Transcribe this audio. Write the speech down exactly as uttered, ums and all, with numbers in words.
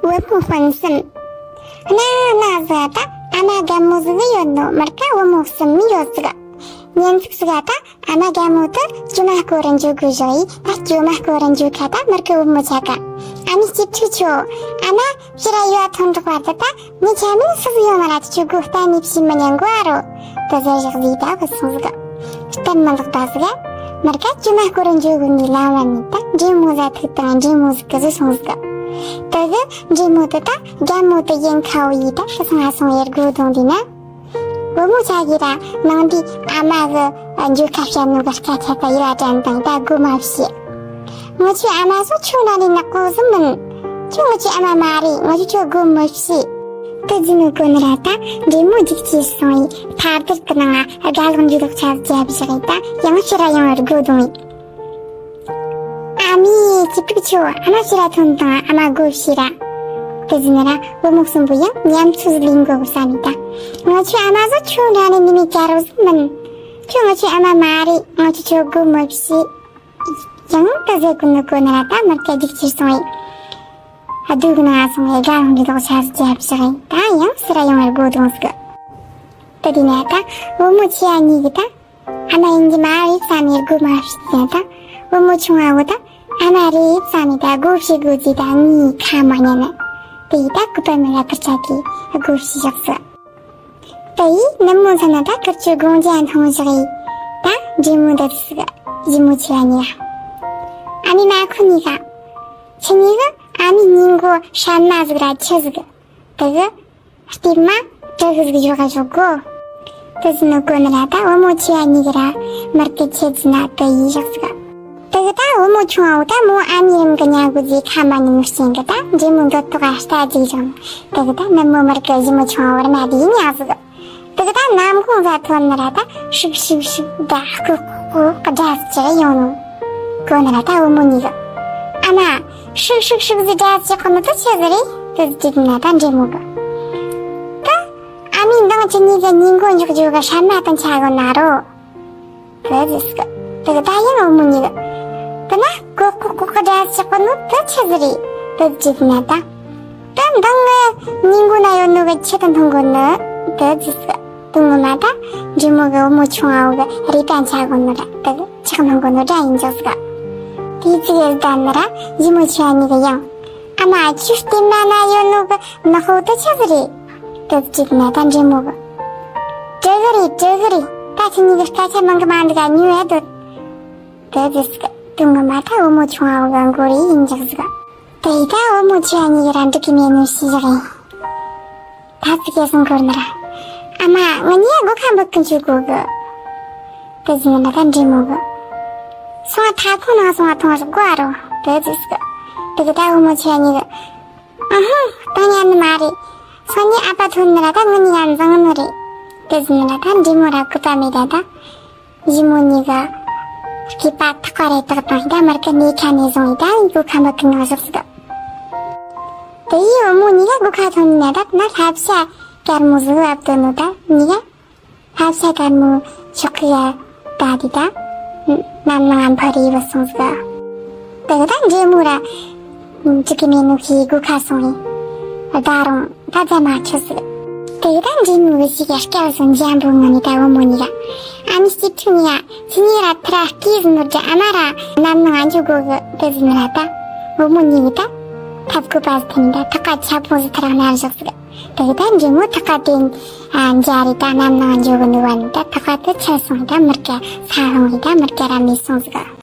བུ་མོ་སྤུན་གསུམ། གནའ་གནའ་ཟིག་ད་ཨ་མ་རྒན་མོ་ཟིག་ཡོད་ནོ། མུར་གེ་བུ་མོ་གསུམ་ཡོད་ཟིག། ཉིན་ཟིག་ཟིག་ད་ཨ་མ་རྒན་མོ་དེ་ཇོ་མོ་སྐོར་ར་འགྱོ་དགོས་ཟེར་ཡི། ད་ཇོ་མོ་སྐོར་ར་འགྱོ་ཁ་ད་མུར་གེ་བུ་མོ་ཆ་ག་ཨ་མའི་སྐྱིད་ཕྲུག་ཆོ། ཨ་མ་ཕྱིར་ར་ཡུལ་ཐོན་འགྲོ་བར་དུ་ད་ངས་ཆ་མིན་སུ་ཟིག་ཡོང་ན་ར་ཁྱོ་སྒོ་གཏན་ནས་ཕྱེ་མི་ཉན་གོ་ཨ་རོ། དེ་ཟེར་བཞག་ཟིག་ད་བུད་སོང་ཟིག། སྟབས་མི་ལེགས་པ་ཟིག། མུར་གེ་ཇོ་མོ་སྐོར་ར་འགྱོ་གོ་ནི་ལམ་བར་ནས་ད་འདྲེ་མོ་ཟིག་ཐུག་དང་འདྲེ་མོ་ཟིག་གིས་ཟོས་སོང་ཟིག། དེ་གི་འདྲེ་མོ་དེ་ད་རྒན་མོ་དེ་ཡིན་ཁ་བོ་ཡི་ད་ཤི་སོང་ང་སོང་ཡེ་སྒོ་རྡུང་དུས་ན། བུ་མོ་ཆ་གིས་ར་ནངས་དེ་ཨ་མ་གིས་འགྱོ་ཁ་བཤད་ནོ་གི་སྐད་ཆ་ད་ཡིད་ལ་དྲན་དང་ད་སྒོ་མ་ཕྱེ། ང་ཆོའི་ཨ་མ་ཟོ་ཁྱོད་འདྲ་ནི་ནག་པོ་ཟིག་མིན། ཁྱོད་ང་ཆོའི་ཨ་མ་མ་རེད། ང་ཆོ་ཁྱོད་སྒོ་མི་ཕྱེ། དེ་ཟེར་ནོ་གོ་ནི་ར་ད་འདྲེ་མོ་འཇིགས་ཆེ་སོང་ཡི། ཐལ་རྡུལ་གི་ནང་ང་རྒྱ་ལོག་འཇུ་ལོག་ཆ་བརྒྱབ་བཞག་ཡི། ད་ཡང་ཕྱིར་ར་ཡོང་བར་སྒོ་རྡུང་ཡི། ཨ་མའི་སྐྱིད་ཕྲུག་ཆོ། ཨ་མ་ཕྱིར་ར་ཐོན་དང་། ཨ་མ་སྒོ་ཕྱེ་ར། དེ་ཟེར་ནི་ར་བུ་མོ་གསུམ་པོ་ཡང་ཉམས་ཚོད་ལས་འགོ་བསམ་ཡི་ད། ང་ཆོའི་ཨ་མ་ཟོ་ཁྱོད་འདྲ་ནི་ནི་མི་ག་རོ་ཟིག་མིན། ཁྱོད་ང་ཆོའི་ཨ་མ་མ་རེད། ང་ཆོ་ཁྱོད་སྒོ་མི་ཕྱེ། ཡང་དེ་ཟེར་གོ་ནོ་གོ་ནི་ར་ད་མུར་གེ་འཇིགས་ཆེ་སོང་ཡི། སྡུག་ནང་སོང་ཡི། རྒྱ་ལོག་འཇུ་ལོག་ཆ་བརྒྱབ་བཞག་ཡི། ད་ཡང་ཕྱིར་ར་ཡོང་བར་སྒོ་རྡུང་ཟིག། དེ་དུས་ན་ད་བུ་མོ་ཆེ་བ་གཉིས་ཀྱིས་ད་ཨ་མ་ཡིན་གྱི་མ་རེད་བསམ་ནས་སྒོ་མ་ཕྱེ་ཡ་ད། བུ་མོ་ཆུང་བ་བོ་ད་ཨ་མ་རེད་བསམ་ནས་ད་སྒོ་ཕྱེ་དགོས་ཀྱི་ད་ངའི་ཁ་མ་ཉན་ནི། དེ་ཡི་ད་སྐུད་པ་མེད་ལ་ཕར་ཆག་གི་སྒོ་ཕྱེ་བཞག་ཟིག། དེ་ཡི་ནུབ་མོ་ཚ་ན་ད་ཁིར་ཆོ་དགོང་ཇ་འཐུང་བཞག་ཡི། ད་འདྲེ་མོ་འདི་ཟིག་ཡིན་མོ་ཆེ་བ་གཉིས་ཀ། ཨ་མའི་མ་ཁོ་གཉིས་ཀ། ཁྱེད་གཉིས་ཀྱིས་ཨ་མའི་སྙིང་མགོ་སྲན་མ་ཟིག་ར་ཁྱི་ཟིག། དེ་གི་ལྟེབ་མ་དྲི་གི་ཟིག་ཞོག་ག་ཞོག་གོ། དེ་ཟེར་ནོ་གོ་ནི་ར་ད་བུ་མོ་ཆེ་བ་གཉིས་ཀྱིས་ར་མུར་གེ་ཁྱི་ཟེར་ན་དེ་ཡིན་བཞག་ཟིག། དེ་གི་ད་བུ་མོ་ཆུང་བ་བོ་ད་མོ་ཨ་མའི་རིང་གི་ཉལ་དགོས་ཟེར་ཁ་མ་ཉན་ནོ་རྐྱེན་གི་ད་འདྲེ་མོ་འདོད་ཐོག་ག་རྟ་རྒྱུག་བཞག། དེ་གི་ད་ནུབ་མོ་མུར་གེ་ཞི་མོ་ཆུང་བ་བོར་མ་དེ་ཡིན་ཡང་ཟིག། དེ་གི་ད་ནམ་གུང་ཟིག་ཐོན་ནི་ར་ད་ཧྲིག་ཧྲིག་ཧྲིག་ད་ཧྐུ་ཧྐུ་ཧྐུ་སྒྲ་ཟིག་ཅིག་ཡོང་ནོ་གོ་ནི་ར་ད་བུ་མོ་གཉིས་གིས། ཨ་མ། ཧྲིག་ཧྲིག་ཧྲིག་ཟེར་སྒྲ་ཅིག་གོ་ནོ་དེ་ཆི་ཟིག་རེད། དེ་ཟེར་དྲིས་ན་ད་འདྲེ་མོ་གིས། ད་ཨ་མའི་མདངས་ཁྱེད་གཉིས་ཀྱི་སྙིང་མགོ་འཇོག་རྒྱུ་གི་སྲན་མ་དེ་འཆའ་གོ་ནོ་ར། དེ་ཟེར་གི། དེ་གི་ད་ཡང་བུ་མོ་གཉིས་གིས། དེ་ན་ཀོ་ཀོ་ཀོ་ཀོ་སྒྲ་ཅིག་གོ་ནོ་དེ་ཆི་ཟིག་རེད། དེ་ཟེར་དྲིས་ན་ད། ད་མདང་ངའི་སྙིང་མགོ་ན་ཡོད་ནོ་གི་ཁྱི་དེ་འཐུང་གོ་ནི། དེ་ཟེར་གི། དེ་ངོ་མ་ད་འདྲེ་མོ་གིས་བུ་མོ་ཆུང་བ་བོ་གི་རུས་པ་འཆའ་གོ་ནོ་ར་དེ་གི་ཁྱི་འཐུང་གོ་ནོ་འདྲ་ཡིན་འཇོག་ཟིག། དེ་ཙིག་གེ་ཟིག་ད་ནི་ར་ཞི་མོ་ཆེ་བ་གཉིས་གིས་ཡང་། ཨ་མ། ཁྱོའི་ལྟེབ་མ་ན་ཡོད་ནོ་གི་ནག་པོ་དེ་ཆི་ཟིག་རེད། དེ་ཟེར་དྲིས་ན་ད་འདྲེ་མོ་གིས། དྲི་གི་རེད། དྲི་གི་རེད། ད་ཁྱེད་གཉིས་ཀྱི་སྐད་ཆ་མང་གི་མ་འདུག་ག་ཉོ་ཡ་སྡོད། དེ་ཟེར་གི། དེ་ངོ་མ་ད་བུ་མོ་ཆུང་བ་བོ་གི་མགོ་རིལ་ཡིན་འཇོག་ཟིག། དེ་ཡི་ད་བུ་མོ་ཆེ་བ་གཉིས་ཀྱིས་ར་འགྲིག་གི་མེད་ནོ་ཤེས་བཞག་ཡི། ད་ཙིག་གེ་ཟིག་འགོར་ནི་ར། ཨ་མ། ང་གཉིས་སྒོ་ཁ་འབུད་གི་འཇུག་དགོས་གི། དེ་ཟེར་ན་ད་འདྲེ་མོ་གིས། སོང་ང་ཐབ་ཁུང་ནང་སོང་ང་འཐུང་རོགས་གོ་ཨ་རོ། དེ་ཟེར་གི། དེ་གི་ད་བུ་མོ་ཆེ་བ་གཉིས་གིས། ཨ་ཧུ། གཏོང་ཉན་ནི་མ་རེད། སང་ཉིན་ཨ་ཕ་ཐོན་ནི་ར་ད་ངེད་གཉིས་ཀ་འཛིང་ནི་རེད། དེ་ཟེར་ན་ར་ད་འདྲེ་མོ་ར་སྐུད་པ་མེད་ད་ད། ཞི་མོ་གཉིས་ཀྱིས་སྐེད་པ་ཐག་པ་རེ་བཏགས་དང་ད་མུར་གེ་སྣེ་ཁ་ནས་བཟུང་ཡི་ད་སྒོ་ཁ་འབུད་གི་ནང་བཞག་ཟིག། དེ་ཡི་བུ་མོ་གཉིས་ཀ་སྒོ་ཁ་ཐོན་ནས་ད་ན་ལྷ་བྱ་དཀར་མོ་ཟིག་བབས་དོ་ནོ་ད་གཉིས་ཀ། ལྷ་བྱ་དཀར་མོ་ཕྱོགས་ཀྱི་ཡ་ད་དེ་ད་གནམ་ནང་འཕུར་རེ་བུད་སོང་ཟིག། དེ་གི་ད་འདྲེ་མོ་ར་འཇུག་གི་མེད་ནོ་ཤེས་སྒོ་ཁ་སོང་ཡི། ད་རུང་ད་རྫ་མ་ཆུ་ཟིག། དེ་གི་ད་འདྲེ་མོ་གི་ཤེས་ཀྱི་སྐལ་བཟང་འཇམ་པོ་ངང་ནས་ད་བུ་མོ་གཉིས་ཀ། ཨ་མའི་སྐྱིད་ཕྲུག་གཉིས་ཀ། ཁྱེད་གཉིས་ར་ཐུར་ར་སྐྱེས་ཟིན་ནོ་འདྲ། ཨ་མ་ར་གནམ་ནང་ང་འཇུག་དགོས་གི། དེ་ཟེར་ན་ར་ད་བུ་མོ་གཉིས་ཀྱིས་ད་ཐབ་ཀོ་པ་ཟིག་འཐེན་ནས་ད་ཐག་པ་ཆག་པོ་ཟིག་ཐུར་ར་མནན་བཞག་ཟིག། དེ་གི་ད་འདྲེ་མོ་ཐག་པ་དེ་ཨ་འཇག་རེ་ད་གནམ་ནང་འཇོག་གི་འདུག་བ་ནི་ད་ཐག་པ་དེ་ཆད་སོང་ད་མུར་གེ་ས་ལྷུང་རེ་ད་མུར་གེ་ར་མེད་སོང་ཟིག།